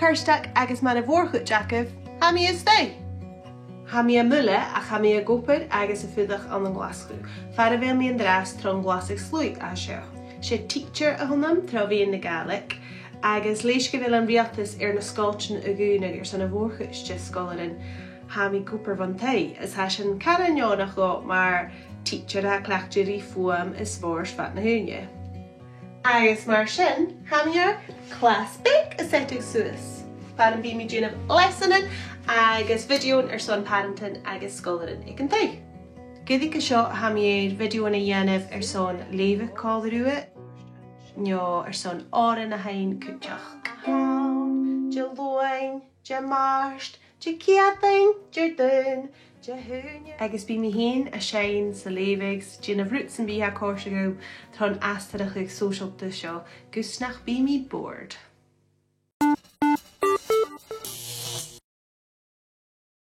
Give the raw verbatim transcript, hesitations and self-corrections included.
Ceart, agus mar a' mhòr-chuid agaibh, tha mi a-staigh. Tha mi à Muile, ach tha mi ag obair agus a' fuireach ann an Glaschu. Far a bheil mi an-dràsta tron Glaschu Shluaigh a tha seo. 'S e tidsear a th' annam tro mheadhan na Gàidhlig, agus leis gu bheil an riaghaltas air na sgoiltean a dhùnadh airson a' mhòr-chuid de sgoilearan, tha mi ag obair bhon taigh, is tha sin car neònach dhomh mar tidsear a tha cleachdte ri fuaim is spòrs fad na h-ùine. Agus mar sin, tha mi air clas beag a seasamh suas, far am bi mi a' dèanamh leasanan agus bhideothan airson pàrantan agus sgoilearan aig an taigh. Gu ruige seo, tha mi air bhideothan a dhèanamh airson leughadh còmhla riutha, no airson òran a sheinn cuideachd. Diluain, Dimàirt, Diciadain, Diardaoin, Dihaoine. Agus bidh mi fhìn a' seinn 's a' leughadh 's a' dèanamh rud sam bith a tha a' còrdadh rium tron astarachadh sòisealta seo, gus nach bi mi bored.